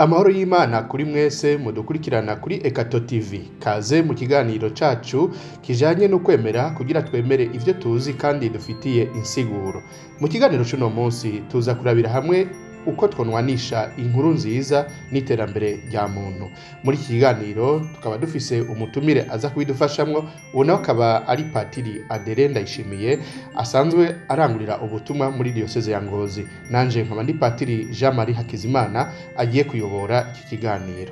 Amahoro y'Imana kuri mwese mudukurikirana kuri Ekato TV. Kaze mu kiganiro cacu kijanye no kwemera kugira twemere ivyo tuzi kandi dufitiye insiguro. Mu kiganiro c'uno munsi tuza kurabira hamwe uko twonwanisha inkuru nziza n'iterambere rya muntu. Muri iki kiganiro tukaba dufise umutumire aza kubidufashamwo, uwo nawe akaba ari Patiri Adere Ndayishimiye asanzwe arangurira ubutumwa muri Diocese ya Ngozi. Nanje nkaba ndi Patiri Jean Marie Hakizimana agiye kuyobora iki kiganiro.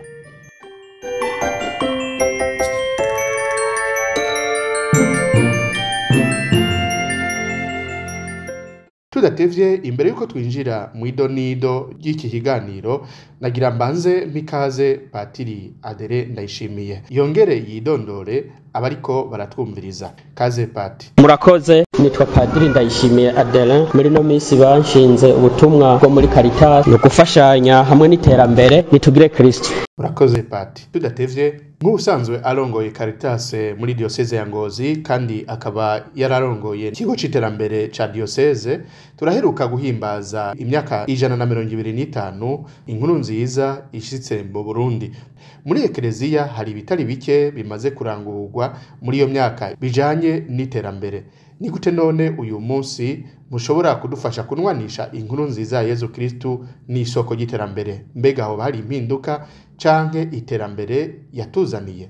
Tudatevye imbere yuko twinjira mu idonido ry'iki kiganiro, nagira mbanze mpikaze Patiri Adere Ndayishimiye yongere yidondore abariko baratwumviriza. Kaze Pati. Murakoze, nitwa Padiri Ndayishimiye Adelin. Muri no minsi banshinze ubutumwa bwo muri Caritas no gufashanya hamwe n'iterambere nitugire Kristo. Murakoze Pati. Tudatevye, nk'ubusanzwe arongoye Caritas muri Diocese ya Ngozi kandi akaba yararongoye ikigo c'iterambere ca Diocese, turaheruka guhimbaza imyaka 125 inkuru nziza ishitse mu Burundi. Muri Ekereziya hari ibitari bike bimaze kurangurwa muri iyo myaka bijanye n'iterambere. Ni gute none uyu munsi mushobora kudufasha kunwanisha inkuru nziza ya Yezu Kristu n'isoko ry'iterambere? Mbega aho hari impinduka canke iterambere yatuzaniye?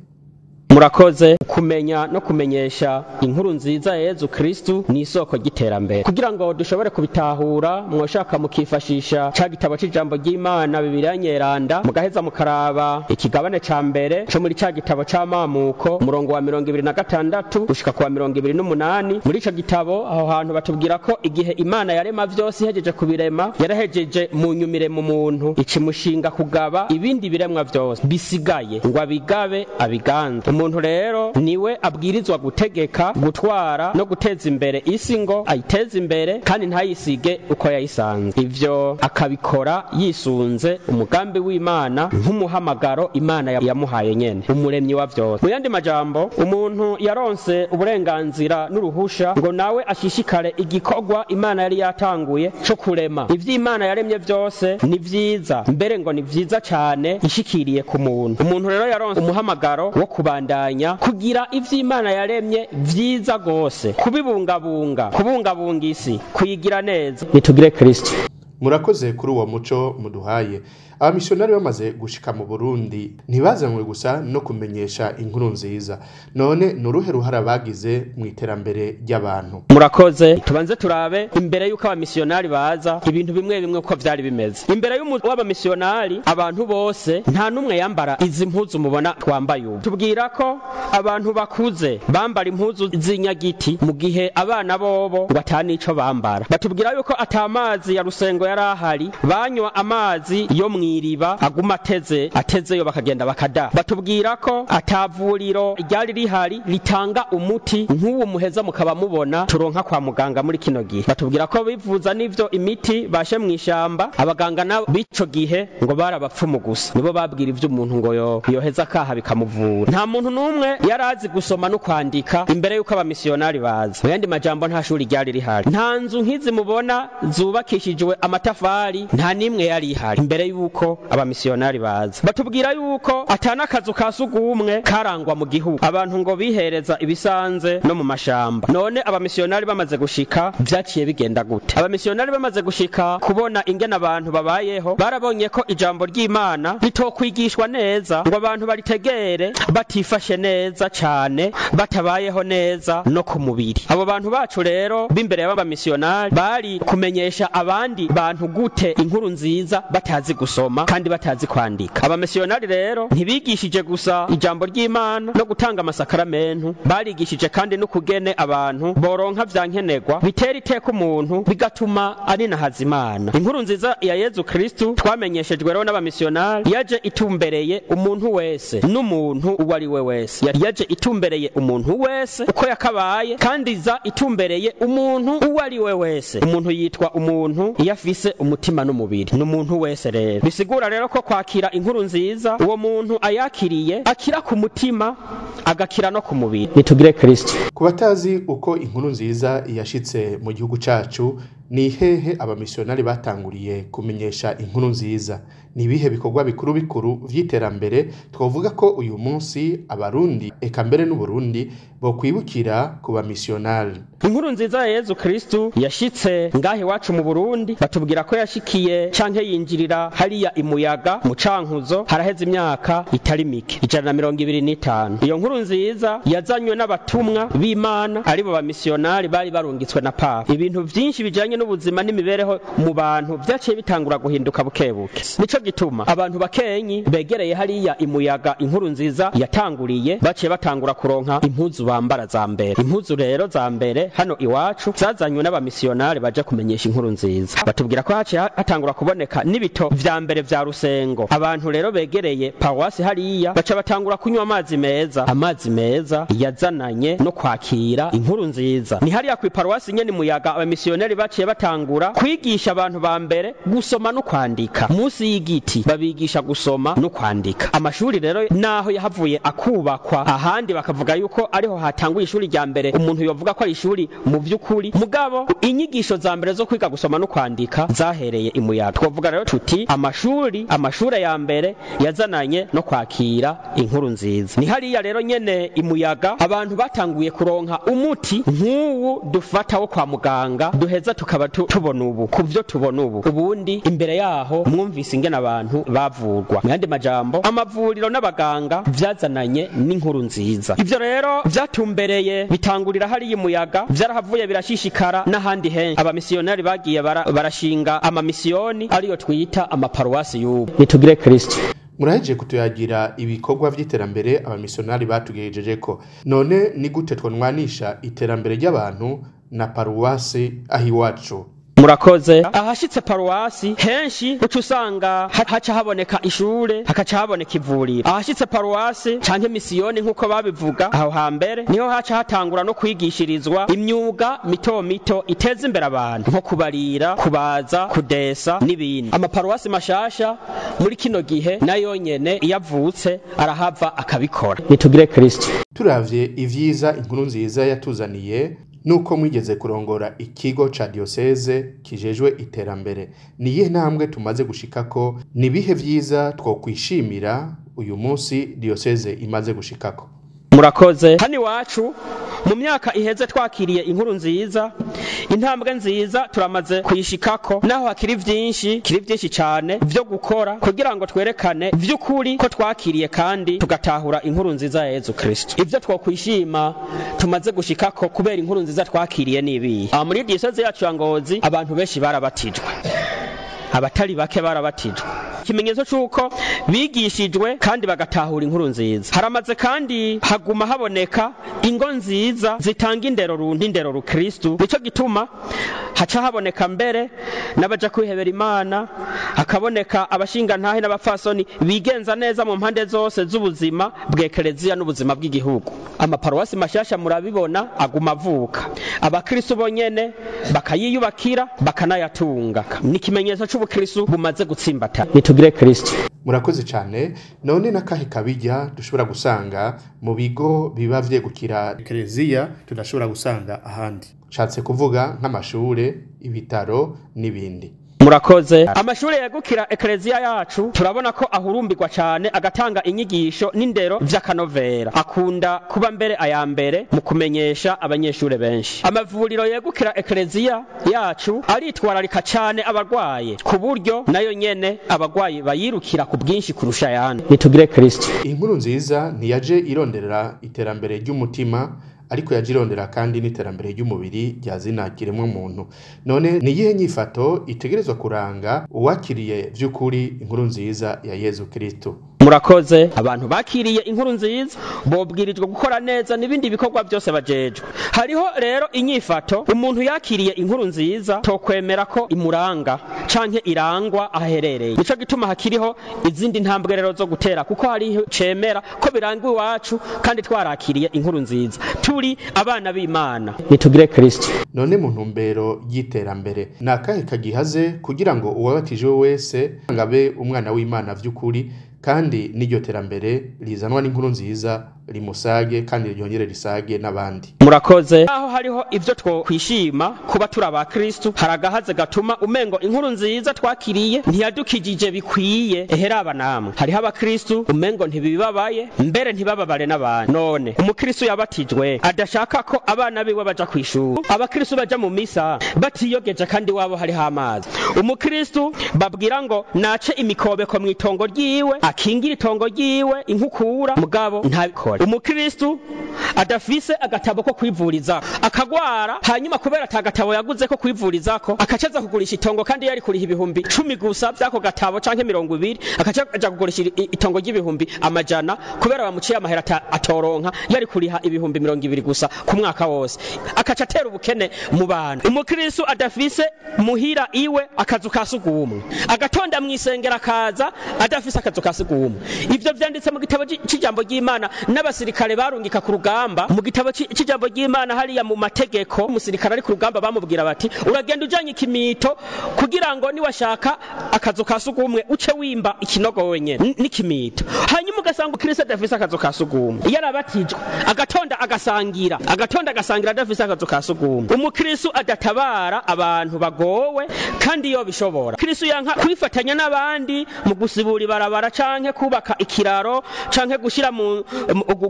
Murakoze. Kumenya no kumenyesha inkuru nziza ya Yezu Kristu ni isoko ry'iterambere. Kugira ngo dushobore kubitahura, mwoshaka mukifashisha ca gitabo c'ijambo ry'Imana Bibiliya Nyeranda, mugaheza mukaraba ikigabane ca mbere co muri ca gitabo c'amamuko, umurongo wa 26 gushika ku wa 28. Muri ico gitabo aho hantu batubwira ko igihe Imana yarema vyose ihejeje kubirema, yarahejeje mu nyumire mu muntu ikimushinga kugaba ibindi biremwa vyose bisigaye ngo abigabe abiganze. Umuntu rero niwe abwirizwa gutegeka, gutwara no guteza imbere isi ngo ayiteze imbere kandi ntayisige uko yayisanze. Ivyo akabikora yisunze umugambi w'Imana nk'umuhamagaro Imana yamuhaye nyene, umuremyi wa vyose. Mu yandi majambo, umuntu yaronse uburenganzira n'uruhusha ngo nawe ashishikare igikorwa Imana yari yatanguye co kurema. Ivyo Imana yaremye vyose ni vyiza, mbere ngo ni vyiza cane ishikiriye ku muntu. Umuntu rero yaronse umuhamagaro wo kubandanya kugira ivyo Imana yaremye vyiza gose, kubibungabunga, kubungabunga isi, kuyigira neza. Nitugire Kristo. Murakoze kuri uwo muco muduhaye. Abamisiyonari bamaze gushika mu Burundi ntibazanywe gusa no kumenyesha inkuru nziza. None ni uruhe ruhara bagize mu iterambere ry'abantu? Murakoze. Tubanze turabe imbere yuko abamisiyonari baza ibintu bimwe bimwe uko vyari bimeze. Imbere y'abamisiyonari abantu bose nta numwe yambara izi mpuzu mubona twambaye ubu. Tubwira ko abantu bakuze bambara impuzu z'inyagiti mu gihe abana bobo batanico bambara. Batubwira yuko atamazi ya rusengo yarahari, banywa amazi yo mwiriba aguma atezeyo bakagenda bakada. Batubwira ko atavuriro ryari rihari ritanga umuti nk'uwo muheza mukaba mubona turonka kwa muganga muri kino gihe. Batubwira ko bivuza n'ivyo imiti bashe mw'ishamba, abaganga nabo bico gihe ngo barabapfumu gusa, nibo babwira ivyo umuntu ngo yoheza akaha bikamuvura. Nta muntu n'umwe yarazi gusoma no kwandika imbere yuko abamisiyonari baza. Mu yandi majambo, nta shuri ryari rihari, nta nzu nk'izi mubona zubakishijwe amatafari, nta nimwe yari ihari imbere yuko abamisiyonari baza. Batubwira yuko atana akazu ka sugumwe karangwa mu gihugu, abantu ngo bihereza ibisanze no mu mashamba. None abamisiyonari bamaze gushika vyaciye bigenda gute? Abamisiyonari bamaze gushika kubona ingene abantu babayeho, barabonye ko ijambo ry'Imana ritokwigishwa neza ngo abantu baritegere batifashe neza cane, batabayeho neza no ku mubiri. Abo bantu bacu rero b'imbere y'abamisiyonari bari kumenyesha abandi bantu gute inkuru nziza batazi gusoma kandi batazi kwandika? Abamisiyonari rero ntibigishije gusa ijambo ry'Imana no gutanga amasakaramentu, barigishije kandi no kugene abantu boronka vyankenerwa bitera iteka umuntu bigatuma aninahaza Imana. Inkuru nziza ya Yezu Kristu twamenyeshejwe rero n'abamisiyonari yaje itumbereye umuntu wese n'umuntu uwo ari we wese. Yaje itumbereye umuntu wese uko yakabaye, kandi iza itumbereye umuntu uwo ari we wese. Umuntu yitwa umuntu iyo afise umutima n'umubiri, n'umuntu wese rero. Bisigura rero ko kwakira inkuru nziza uwo muntu ayakiriye akira ku mutima agakira no ku mubiri. Nitugire Kristo. Ku batazi uko inkuru nziza yashitse mu gihugu cacu, Ni hehe abamisiyonari batanguriye kumenyesha inkuru nziza? Ni ibihe bikorwa bikuru bikuru vy'iterambere twovuga ko uyu munsi Abarundi eka mbere n'Uburundi bokwibukira ku bamisiyonari? Inkuru nziza ya Yezu Kristu yashitse ngahe iwacu mu Burundi, batubwira ko yashikiye canke yinjirira hariya imuyaga mu Cankuzo, haraheze imyaka itari mike, 125. Iyo nkuru nziza yazanywe n'abatumwa b'Imana, aribo bamisiyonari bari barungitswe na Papa. Ibintu vyinshi bijanye n'ubuzima n'imibereho mu bantu vyaciye bitangura guhinduka bukebuke. Nico gituma abantu bakenyi begereye hariya imuyaga inkuru nziza yatanguriye, baciye batangura kuronka impuzu bambara za mbere. Impuzu rero za mbere hano iwacu zazanywe n'abamisiyonari baje kumenyesha inkuru nziza. Batubwira ko haciye hatangura kuboneka n'ibito vya mbere vya Rusengo. Abantu rero begereye paruwasi hariya baca batangura kunywa amazi meza, amazi meza yazananye no kwakira inkuru nziza. Ni hariya ku paruwasi nyene muyaga abamisiyonari baciye batangura kwigisha abantu ba mbere gusoma no kwandika. Musi y'igiti babigisha gusoma no kwandika. Amashuri rero naho yahavuye akubakwa ahandi, bakavuga yuko ariho hatanguye ishuri rya mbere umuntu yovuga ko ari ishuri mu vy'ukuri, mugabo inyigisho za mbere zo kwiga gusoma no kwandika zahereye imuyaga. Twovuga rero tuti amashure ya mbere yazananye no kwakira inkuru nziza. Ni hariya rero nyene imuyaga abantu batanguye kuronka umuti nk'uwu dufata wo kwa muganga, duheza tukaba tubona ubu kuvyo tubona ubu. Ubundi imbere yaho mwumvise ingene abantu bavurwa. Mu yandi majambo, amavuriro n'abaganga vyazananye n'inkuru nziza. Ivyo rero vyatumbereye bitangurira hariya imuyaga, vyarahavuye birashishikara n'ahandi henshi. Abamisiyonari bagiye barashinga amamisiyoni ariyo twita amaparuwasi y'ubu. Nitugire Kristo. Murahejeje kutuyagira ibikorwa vy'iterambere abamisiyonari batugejeje ko. None ni gute twonwanisha iterambere ry'abantu na paruwasi aho iwacu? Murakoze. Ahashitse paruwasi henshi uca usanga haca haboneka ishure, hakaca haboneka ivuriro. Ahashitse paruwasi canke misiyoni nk'uko babivuga aho hambere, niho haca hatangura no kwigishirizwa imyuga mito mito iteza imbere abantu, nko kubarira, kubaza, kudesa n'ibindi. Amaparuwasi mashasha muri kino gihe nayo nyene iyo avutse arahava akabikora. Nitugire Kristo. Turavye ivyiza inkuru nziza yatuzaniye, nuko mwigeze kurongora ikigo ca diocese kijejwe iterambere, ni iyihe ntambwe tumaze gushikako? Ni ibihe vyiza twokwishimira uyu munsi diocese imaze gushikako? Murakoze. Hano iwacu mu myaka iheze twakiriye inkuru nziza, intambwe nziza turamaze kuyishikako, naho hakiri vyinshi, kiri vyinshi cane vyo gukora kugira ngo twerekane vy'ukuri ko twakiriye kandi tugatahura inkuru nziza ya Yezu Kristo. Ivyo twokwishima tumaze gushikako kubera inkuru nziza twakiriye nibiye. Aha muri diocese yacu ya Ngozi abantu benshi barabatijwe, abatari bake barabatijwe, ikimenyetso c'uko bigishijwe kandi bagatahura inkuru nziza. Haramaze kandi haguma haboneka ingo nziza zitanga indero runtu, indero rukristu. Nico gituma haca haboneka mbere n'abaja kwihebera Imana, hakaboneka abashingantahe n'abapfasoni bigenza neza mu mpande zose z'ubuzima bw'ekereziya n'ubuzima bw'igihugu. Amaparuwasi mashasha murabibona aguma avuka, abakristu bonyene bakayiyubakira bakanayatunga. Ni ikimenyetso c'ubukristu bumaze gutsimbatana. Nitugire Kristo. Murakoze cyane. None nakahe kabijya dushobora gusanga mu bigo biba vyegukira ekereziya tudashobora gusanga ahandi? Nshatse kuvuga nk'amashure, ibitaro n'ibindi. Murakoze. Amashure yegukira ekereziya yacu turabona ko ahurumbirwa cane, agatanga inyigisho n'indero vy'akanovera, akunda kuba mbere aya mbere mu kumenyesha abanyeshure benshi. Amavuriro yegukira ekereziya yacu aritwararika cane abarwaye, ku buryo nayo nyene abarwayi bayirukira ku bwinshi kurusha ayandi. Nitugire Kristo. Inkuru nziza ntiyaje ironderera iterambere ry'umutima, ariko yaje irondera kandi n'iterambere ry'umubiri rya zina kiremwa muntu. None ni iyihe nyifato itegerezwa kuranga uwakiriye vy'ukuri inkuru nziza ya Yezu Kristo? Murakoze. Abantu bakiriye inkuru nziza bobwirijwe gukora neza n'ibindi bikorwa byose bajejwe. Hariho rero inyifato umuntu yakiriye inkuru nziza tokwemera ko imuranga canke irangwa aherereye. Nico gituma hakiriho izindi ntambwe rero zo gutera, kuko hariho cemera ko birangwa iwacu kandi twarakiriye inkuru nziza, turi abana b'Imana. Nitugire Kristo. None mu ntumbero y'iterambere ni akahe kagihaze kugira ngo uwabatijwe wese ngabe umwana w'Imana vy'ukuri, kandi n'iryo terambere rizanwa n'inkuru nziza rimusage kandi ryongere risage n'abandi. Murakoze. Aho hariho ivyo twokwishima kuba turi abakristu, hari agahaze gatuma umengo inkuru nziza twakiriye ntiyadukijije bikwiye. Eheraba namwe, hariho abakristu umengo ntibibabaye, mbere ntibababare n'abandi. None umukristu yabatijwe adashaka ko abana biwe baja kwishuri, abakristu baja mu misa batiyogeje kandi wabo hariho amazi. Umukristu babwira ngo nace imikobeko mw'itongo ryiwe, akingira itongo ryiwe inkukura, mugabo ntabikore. Umukristu adafise agatabo ko kwivuriza akagwara, hanyuma kubera atagatabo yaguze ko kwivurizako akacaza kugurisha itongo kandi yari kuriha 10,000 gusa byako gatabo canke 20, akacaza kugurisha itongo ry'ibihumbi 100 kubera bamuciye amahera atoronka, yari kuriha 20,000 gusa ku mwaka wose, akaca atera ubukene mu bantu. Umukristu adafise muhira iwe akazu kasugumwe, agatonda mwisengera akaza adafise akazu kasugumwe. Ivyo vyanditse mu gitabo c'ijambo ry'Imana n'abasirikare barungika ku rugamba. Mu gitabo c'ijambo ry'Imana hariya mu mategeko, umusirikare ari ku rugamba bamubwira bati uragenda ujanye ikimito kugira ngo niwashaka akazu kasugumwe uce wimba ikinogo wenyene n'ikimito. Hanyuma ugasanga Kristo adafise akazu kasugumwe, yarabatijwe agatonda agasangira, agatonda agasangira adafise akazu kasugumwe. Umukristo adatabara abantu bagowe kandi yo bishobora. Kristo yanka kwifatanya n'abandi mu gusibura ibarabara canke kubaka ikiraro canke gushira mu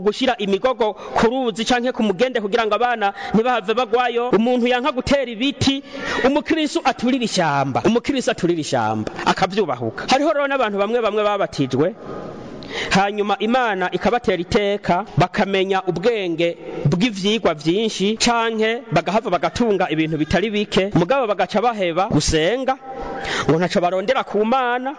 gushira imigogo ku ruzi canke ku mugende kugira ngo abana ntibahave bagwayo. Umuntu yanka gutera ibiti, umukristo aturira ishyamba, umukristo aturira ishyamba akavyubahuka. Hariho rero n'abantu bamwe bamwe babatijwe hanyuma Imana ikabatera iteka bakamenya ubwenge bw'ivyigwa vyinshi canke bagahava bagatunga ibintu bitari bike, mugabo bagaca baheba gusenga ngo ntaco barondera ku Mana,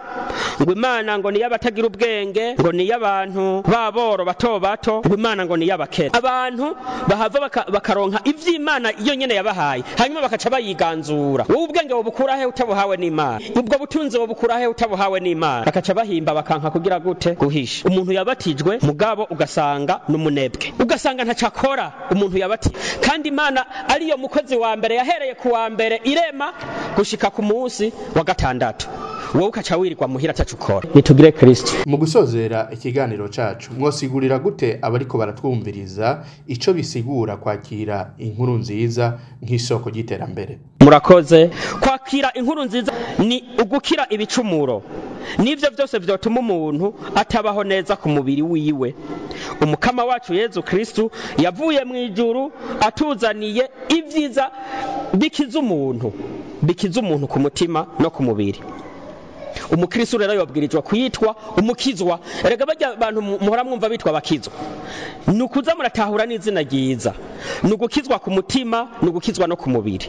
ngo Imana ngo niyo abatagira ubwenge, ngo niyo abantu baboro bato bato, ngo Imana ngo niyo abakene. Abantu bahava bakaronka ivy'Imana iyo nyene yabahaye, hanyuma bakaca bayiganzura. Wowe ubwenge wobukura he utabuhawe n'Imana? Ubwo butunzi wobukura he utabuhawe n'Imana? Bakaca bahimba bakanka kugira gute? Guhisha. Umuntu yabatijwe mugabo ugasanga n'umunebwe, ugasanga ntacakora. Umuntu yabatijwe kandi Imana ariyo mukozi wa mbere, yahereye ku wa mbere irema gushika ku munsi wa gatandatu, wowe ukaca wirirwa muhira atacukora. Nitugire Kristo. Mu gusozera ikiganiro cacu, mwosigurira gute abariko baratwumviriza ico bisigura kwakira inkuru nziza nk'isoko ry'iterambere? Murakoze. Kwakira inkuru nziza ni ugukira ibicumuro nivyo vyose vyotuma umuntu atabaho neza ku mubiri wiwe. Umukama wacu Yezu Kristo yavuye mu ijuru atuzaniye ivyiza bikiza umuntu, bikiza umuntu ku mutima no ku mubiri. Umukristo rero yabwirijwe kwitwa umukizwa. Erega bajya abantu muhora mwumva bitwa abakizwa, nukuza muratahura n'izina ryiza, nugukizwa ku mutima, nugukizwa no ku mubiri.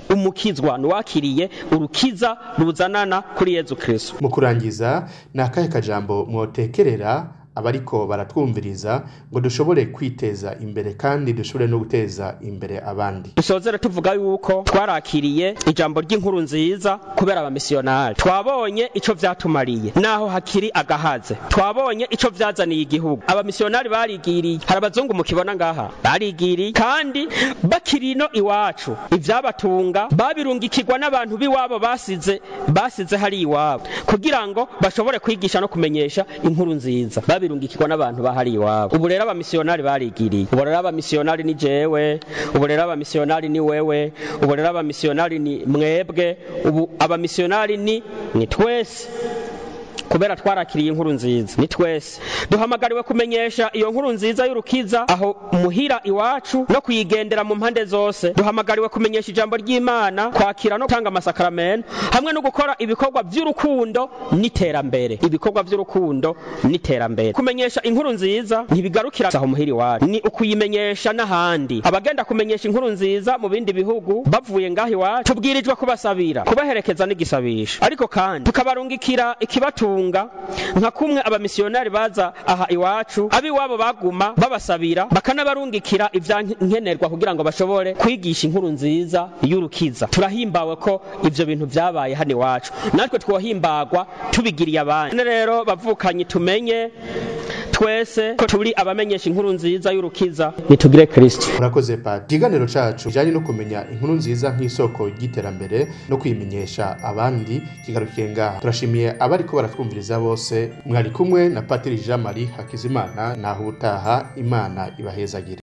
Umukizwa nuwakiriye urukiza ruzanana kuri Yezu Kristo. Mu kurangiza, nakahe kajambo mwotekerera abariko baratwumviriza ngo dushobore kwiteza imbere kandi dushobore no guteza imbere abandi? Dusozere tuvuga yuko twarakiriye ijambo ry'inkuru nziza kubera abamisiyonari, twabonye ico vyatumariye naho hakiri agahaze, twabonye ico vyazaniye igihugu. Abamisiyonari barigiriye, hari abazungu mukibona ngaha barigiriye, kandi bakiri ino iwacu ivyabatunga babirungikirwa n'abantu biwabo basize hari iwabo kugira ngo bashobore kwigisha no kumenyesha inkuru nziza, babirungikirwa n'abantu bahari iwabo. Ubu rero abamisiyonari barigiriye, ubu rero abamisiyonari ni jewe, ubu rero abamisiyonari ni wewe, ubu rero abamisiyonari ni mwebwe, ubu abamisiyonari ni twese, kubera twarakiriye inkuru nziza. Ni twese duhamagariwe kumenyesha iyo nkuru nziza y'urukiza aho muhira iwacu no kuyigendera mu mpande zose. Duhamagariwe kumenyesha ijambo ry'Imana, kwakira no gutanga amasakaramentu, hamwe no gukora ibikorwa by'urukundo n'iterambere. Ibikorwa by'urukundo n'iterambere. Kumenyesha inkuru nziza ntibigarukira aho muhira iwacu, ni ukuyimenyesha n'ahandi. Abagenda kumenyesha inkuru nziza mu bindi bihugu bavuye ngaho iwacu, tubwirijwe kubasabira, kubaherekeza n'igisabisho, ariko kandi tukabarungikira ikibatunga nka kumwe abamisiyonari baza aha iwacu, abiwabo baguma babasabira bakanabarungikira ivyankenerwa kugira ngo bashobore kwigisha inkuru nziza y'urukiza. Turahimbawe ko ivyo bintu vyabaye hano iwacu, natwe twohimbagwa tubigiriye abandi. Rero bavukanye, tumenye Twese ko turi abamenyesha inkuru nziza y'urukiza, nitugire Kristo. Murakoze Padi. Ikiganiro cacu kijanye no kumenya inkuru nziza nk'isoko ry'iterambere no kwimenyesha abandi kigarukiye ngaha. Turashimiye abariko baratwumviriza bose. Mwari kumwe na Patiri Jean Marie Hakizimana, naho ubutaha. Imana ibahezagire.